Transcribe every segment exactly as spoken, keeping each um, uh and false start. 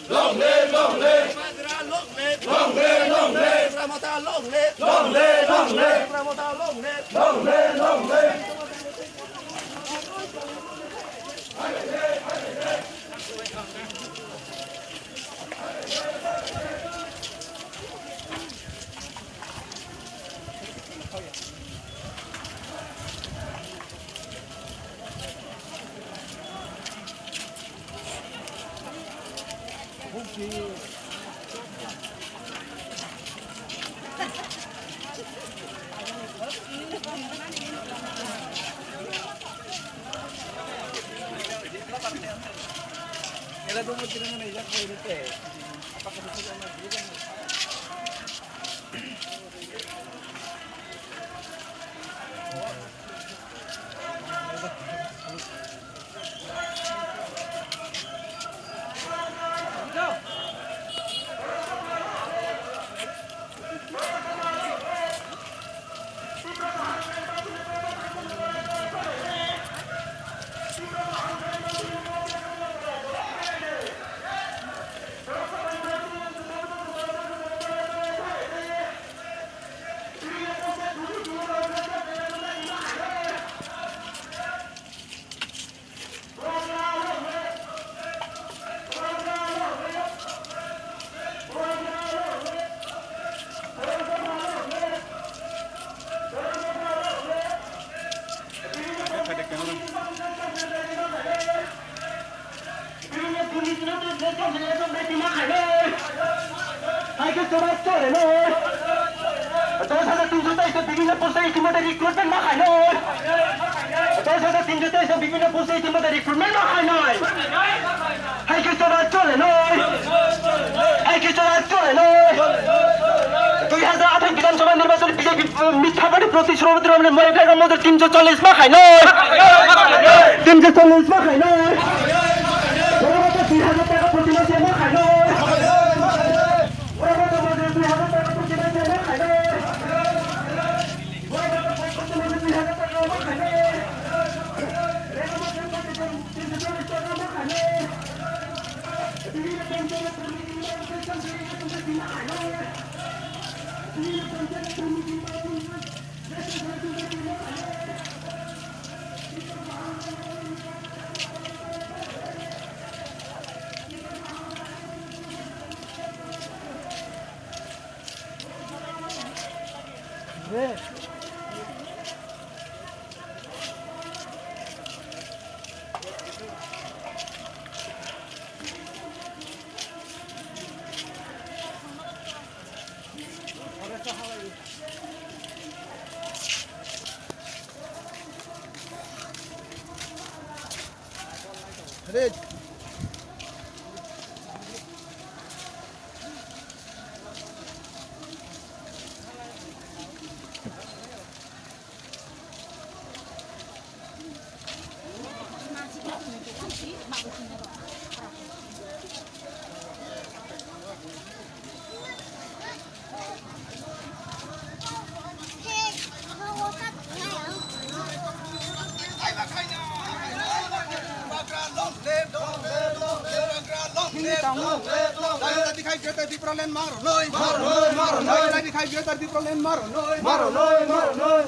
Long live, long live! Long live, long live! Long live, long live! Long live, long live! Long live, long live! Hai khe chwrai chole no. Dos hajar tinso teis ta bibhinno poste itimodhye recruitment ma khainai. Dos hajar tinso teis ta bibhinno poste itimodhye recruitment ma khainai. Hai khe chwrai chole no. Hai khe chwrai chole no. Dui hajar atharo Bidhan Sabha nirbachon B J P mitha party proti Sromati Ramani Moyang Tiger Motha tinso chollish ma khainai. Tinso chollish ma khainai. Boro khe dui hajar taka proti mase ma khainai. Boro khe dui hajar taka proti mase ma khainai. Boro khe proti mase dui hajar taka ma khainai. Tinso chollish taka ma khainai. Hindi tango. Dai dai dikhai greater Tipraland maro noi. Maro noi, maro noi. Dai dai dikhai greater Tipraland maro noi. Maro noi, maro noi.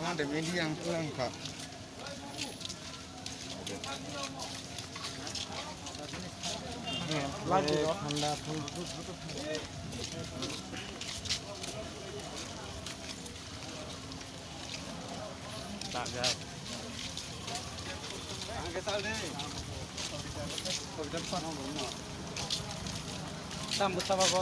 Ada media yang pulang, Kak. Lagi, Kak. Thanda, thanda. Tam bwsa ba bo.